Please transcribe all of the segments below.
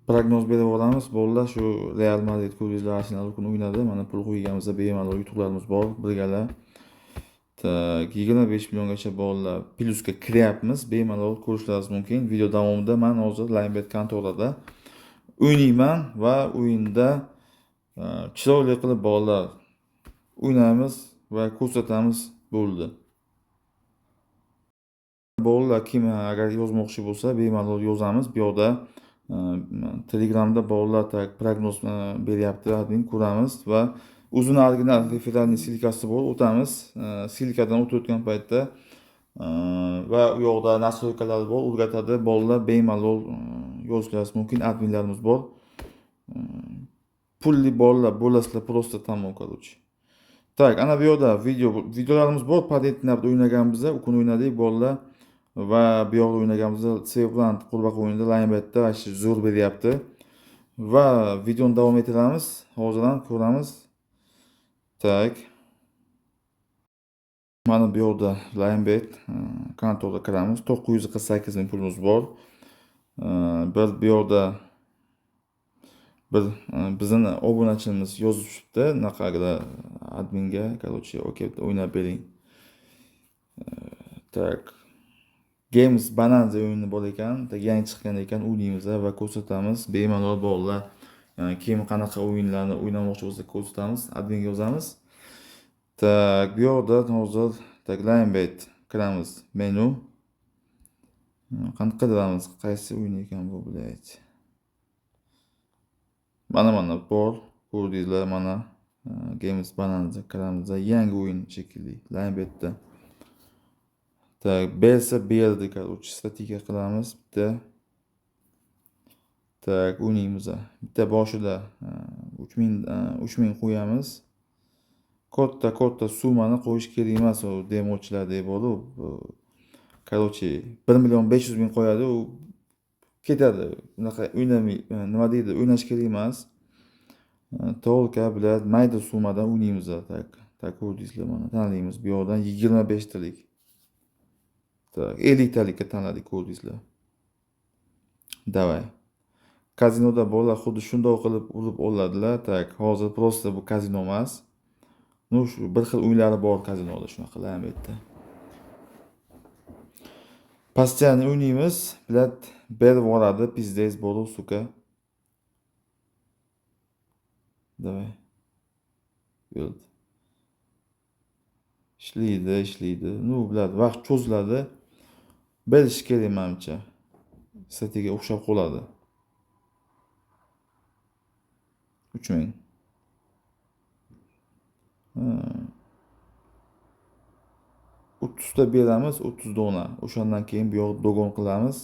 Prognoz berib olamiz. Bolalar shu Real Madrid ko'rdingizlar, Arsenal kuni o'ynadi. Mana pul qo'yganimizda bemalol yutuqlarimiz bor birgala. Tak, 25 milliongacha bolalar plyusga kiryapmiz. Bemalol ko'rishlaringiz mumkin. Video davomida men hozir Linebet kontorada o'ynayman va o'yinda chiroyli qilib bolalar o'ynaymiz va ko'rsatamiz bo'ldi. Bolalar kim agar yozmoqchi bo'lsa, bemalol yozamiz. Bu yoqda Telegramda bolalar tak prognoz beryapti, admin ko'ramiz va o'zini original referalniy silkasi bor, o'tamiz. Silkadan o'tayotgan paytda va u yoqda настройкалар bor, o'rgatadi. Bolalar bemalol yozishlaringiz mumkin, adminlarimiz bor. Pulli bolalar bo'lasizlar, просто tamom, короче. Tak, ana bu yoqda videolarimiz bor. Padetnabda o'ynaganmiz, u kuni o'ynadik bolalar va bu yoqda o'ynaganimizda Sevland qurbaqa o'yinida Linebetda вообще zo'r beryapti. Va videoni davom ettiramiz. Hozir ham ko'ramiz. Tak. Mana bu yoqda Linebet kontorga kiramiz. 948 ming pulimiz bor. Bir bu yoqda bir bizning obunachimiz yozib tushibdi, naqagida adminga, короче, okey, o'ynab bering. Tak. Games Bonanza o'yini bor ekan, yangi chiqqan ekan, o'ynaymiz va ko'rsatamiz. Bemalol bolalar, kim qanaqa o'yinlarni o'ynamoqchi bo'lsa ko'rsatamiz, adminga yozamiz. Tak, bu yoqda hozir tak Linebet kiramiz, menu. Qani qidiramiz, qaysi o'yin ekan bu, блядь. Mana bor, ko'rdingizlar, mana Games Bonanza kiramiz, yangi o'yin shekilli Linebetda. Tak, bersa berdi, короче, strategiya qilamiz bitta. Tak, o'ynaymiz. Bitta boshida 3000 qo'yamiz. Katta summani qo'yish kerak emas, u demochilardek bor u. Короче, 1 million 500 ming qo'yadi, u ketadi. Unaqa o'ynamay, nima deydi, o'ynash kerak emas. Tolka bilan mayda summadan o'ynaymiz. Tak, tak ko'rdingizlar, mana tanlaymiz bu yoqdan 25 talik. Tak, 50 talikka tanladik, ko'rdingizlar. Davay. Kazinoda bolalar xuddi shundoq qilib urib oladilar. Tak, hozir просто bu kazino emas. Ну, shu bir xil o'yinlari bor kazinoda, shunaqa Linebetda. Постоянно o'ynaymiz, блядь, berib yuboradi, пиздец, bo'lu, сука. Davay. Bo'ldi. Ishlaydi, ishlaydi. Ну, блядь, vaqt cho'ziladi. Berish kerak menimcha. Strategiya o'xshab qoladi. 3000. 30 ta beramiz, 30 dona. O'shandan keyin bu yoqda dogon qilamiz.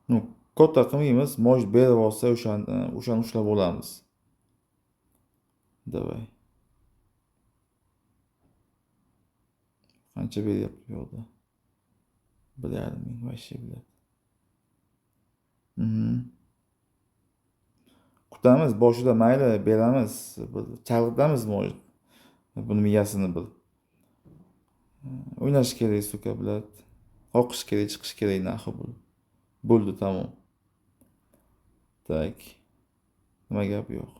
Ну, katta qilmaymiz, может berib olsa o'shani ushlab olamiz. Davay. Qancha beryapti bu yoqda? 1,5 ming, вообще, блядь. Kutamiz, boshida mayli beramiz, bir chalg'itamiz, может. Buni miyasini bir. O'ynash kerak, сука, блядь. Oqish kerak, chiqish kerak narxi bu. Bo'ldi, tamom. Tak. Nima gap yo'q.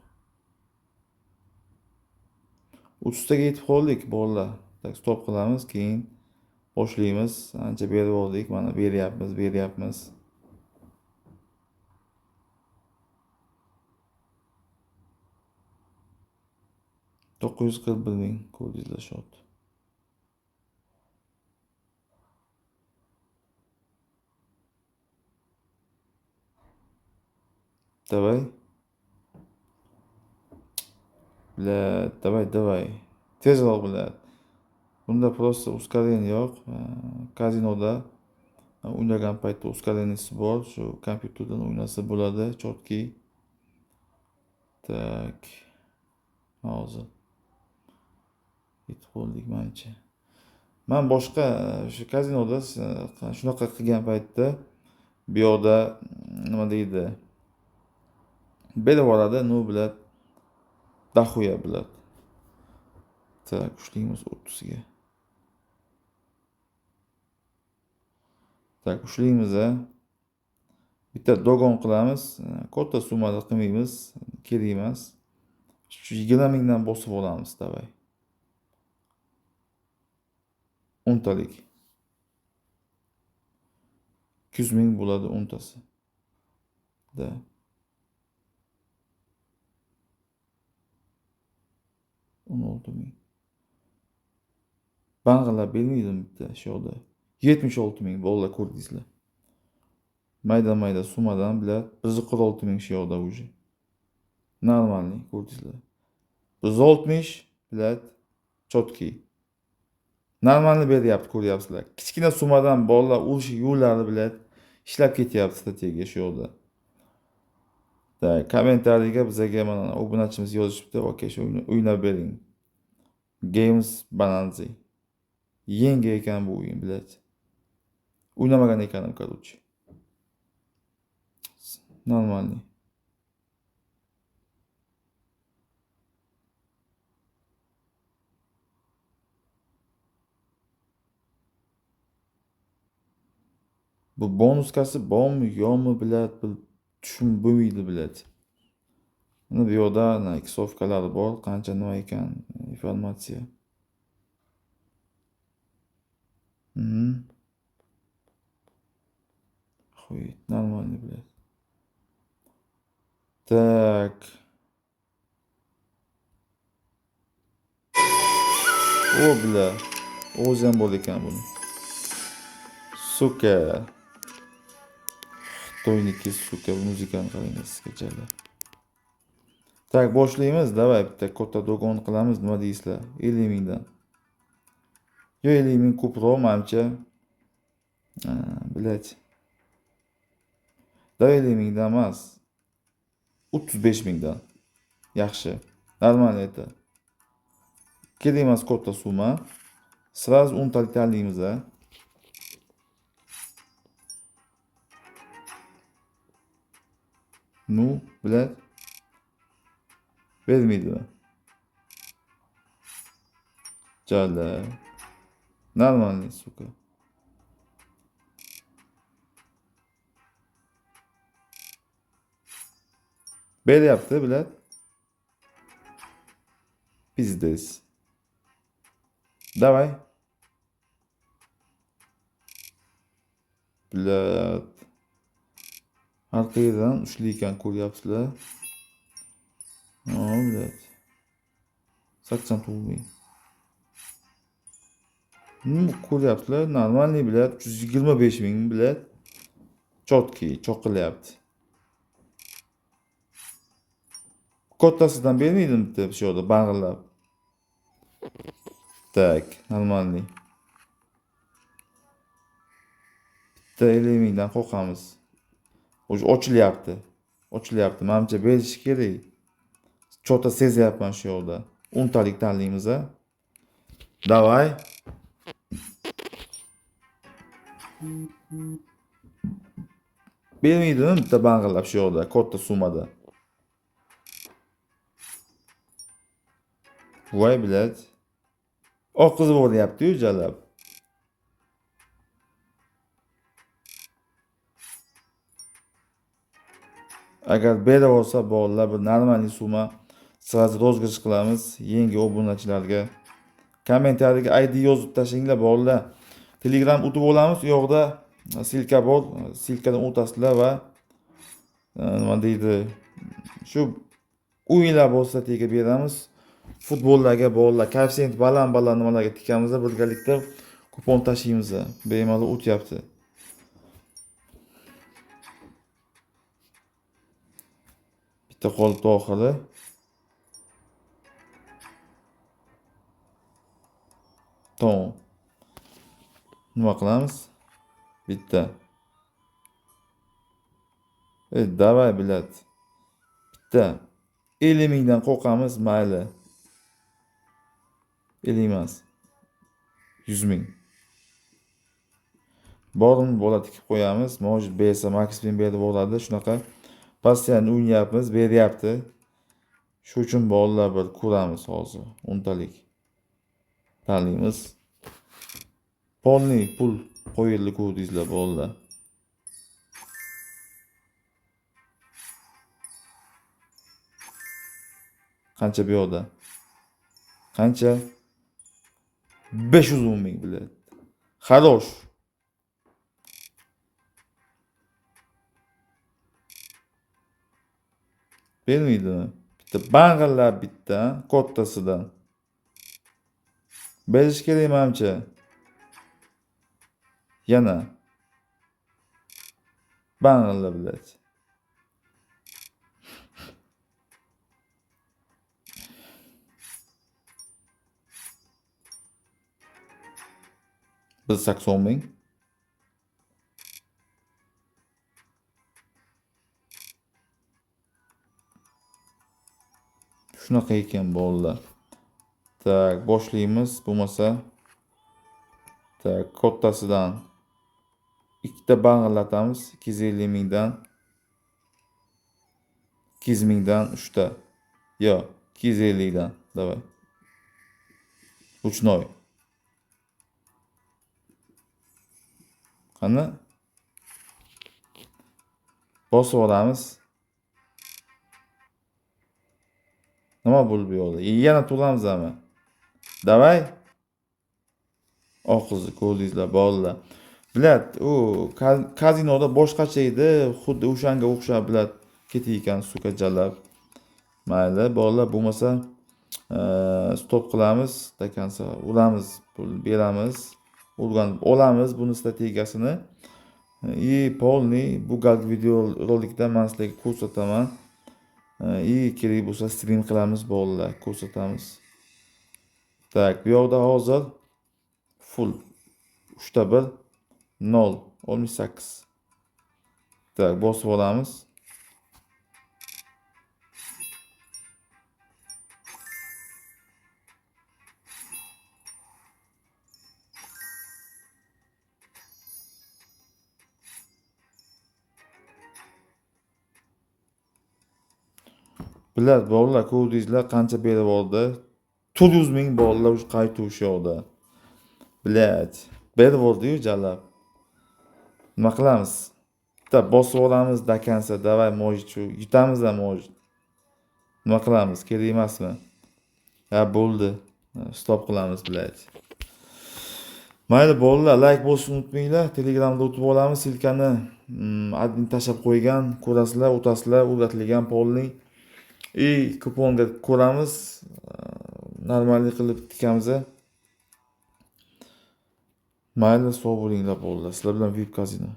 30 taga yetib qoldik, bolalar. Tak, stop qilamiz, keyin boshlaymiz. Ancha berib oldik, mana beryapmiz, beryapmiz. 941 ming ko'rdingizlar shot. Давай. Блядь, давай, давай. Tezroq, блядь. Bunda просто ускорение yo'q. Kazinoda o'ynagan paytda ускорениеsi bor. Shu kompyuterdan o'ynasa bo'ladi, чёткий. Tak. Hozir yetib qoldik manimcha. Men boshqa shu kazinoda shunaqa qilgan paytda bu yoqda nima deydi? Berib yuboradi, ну, блядь, daxuya, блядь. Tak, ushlaymiz 30 ga. Tak, ushlaymiz a. Bitta dogon qilamiz. Katta summada qilmaymiz, kerak emas. Shu 20 mingdan bosib olamiz, davay. 10talik. 200 ming bo'ladi 10tasi. Da. 16 ming. Bang'ilab bermaydimi bitta shu yoqda? 76 ming bolalar ko'rdingizlar. Mayda-mayda summadan bilan 146 ming shu yoqda уже. Normalniy ko'rdingizlar. 160 bilan chotki. Normalni beryapti, ko'ryapsizlar. Kichkina summadan bolalar urish yo'llari bilan ishlab ketyapti strategiya shu yoqda. Tak, kommentariyaga bizaga mana obunachimiz yozishibdi, okey, shu o'ynab bering. Games Bonanza. Yangi ekan bu o'yin, bilat. O'ynamagan ekanim, короче. Normalniy. Bu bonuskasi bormi, yo'qmi, bilat, tushunib bo'lmaydi, bilat. Mana bu yoqda iksovkalari bor, qancha nima ekan informatsiya. Xuy, normalniy, bilat. Tak. O, bila. O'zi ham bor ekan buni. Suka. Xitoyniki, suka, muzikani qarang sizgachalar. Tak, boshlaymiz. Davay, bitta katta dogon qilamiz. Nima deysizlar? 50 mingdan. Yo, 50 ming ko'proq, menimcha. Bilat. Davay, 50 mingdan emas. 35 mingdan. Yaxshi. Normal это. Kerak emas katta summa. Сразу 10 talik tanlaymiz. Ну, блядь. Bermaydimi? Jala. Нормальный, сука. Beryapti, блядь. Пиздец. Давай. Блядь. Har qayerdan ushli ekan ko'ryapsizlar. O, блядь. 89 ming. Ko'ryapsizlar, normalniy, блядь, 325 ming, блядь. Chotki, choqilyapti. Kattasidan bermaydimi bitta shu yoqda bang'illab? Tak, normalniy. Bitta 50 mingdan qo'rqamiz. O'zi ochilyapti. Ochilyapti. Menimcha berish kerak. Chota sezyapman shu yoqda. 10 talik tanlaymiz a. Davay. Bermaydimi bitta bang'illab shu yoqda, katta summada? Voy, блядь. Oqizib yuboryapti-yu jalab. Agar berib olsa bolalar bir normalniy summa сразу розыгрыш qilamiz yangi obunachilarga. Kommentariyaga ID yozib tashlanglar bolalar. Telegram o'tib olamiz, u yoqda silka bor, silkadan o'tasizlar va nima deydi, shu o'yinlar bo'lsa tega beramiz. Futbollarga bolalar koeffitsient baland-baland nimalarga tikamiz, birgalikda kupon tashlaymiz. Bemalol o'tyapti. Bitta qolibdi oxiri. Tamom. Nima qilamiz? Bitta. Davay, блядь. Bitta. 50 mingdan qo'rqamiz, mayli. 50 emas. 100 ming. Borini bola tikib qo'yamiz. Может bersa maksimum berib yuboradi. Shunaqa постоянно o'ynayapmiz, beryapti. Shu uchun bolalar bir ko'ramiz hozir. 10 talik tanlaymiz. Polniy pul qo'yildi ko'rdingizlar bolalar. Qancha bu yoqda? Qancha? 510 ming, блядь. Хорош. Bermaydimi? Bitta bang'illab bitta kattasidan. Berish kerak manimcha. Yana. Bang'illa, блядь. 180 ming. Shunaqa ekan bolalar. Так, boshlaymiz. Bo'lmasa так, kattasidan ikkita bang'illatamiz 250 mingdan. 200 mingdan uchta. Yo'q, 250 dan. Давай. Ручной. Qani? Bosib olamiz. Nima bo'ldi bu yoqda? Yana to'lamizmi? Давай. Oqizni ko'rdingizlar, bolalar. Блядь, u kazinoda boshqacha edi, xuddi o'shanga o'xshab, блядь, ketayotgan, сука, jalab. Mayli, bolalar, bo'lmasa stop qilamiz, до конца uramiz, pul beramiz, o'rganib olamiz buni strategiyasini. И полный bu galgi video rolikda man sizlarga ko'rsataman. И kerak bo'lsa stream qilamiz, bolalar, ko'rsatamiz. Так, bu yoqda hozir full 3 ta 1 0 68. Так, bosib olamiz. Блядь, bolalar, ko'rdingizlar qancha berib oldi? 400 ming bolalar уже qaytib o'sha yoqda. Блядь, berib yubordi-yu jalab. Nima qilamiz? Bitta bosib olamiz до конца, давай, может, shu yutamiz ham, может. Nima qilamiz? Kerak emasmi? Ha, bo'ldi. Stop qilamiz, блядь. Mayli bolalar, layk bosishni unutmanglar. Telegramda o'tib olamiz, ссылка ni admin tashlab qo'ygan, ko'rasizlar, o'tasizlar, o'rgatilgan polning. И kuponga ko'ramiz. Нормальный qilib tikamiz. Mayli, sog' bo'linglar bolalar. Sizlar bilan VIP Casino.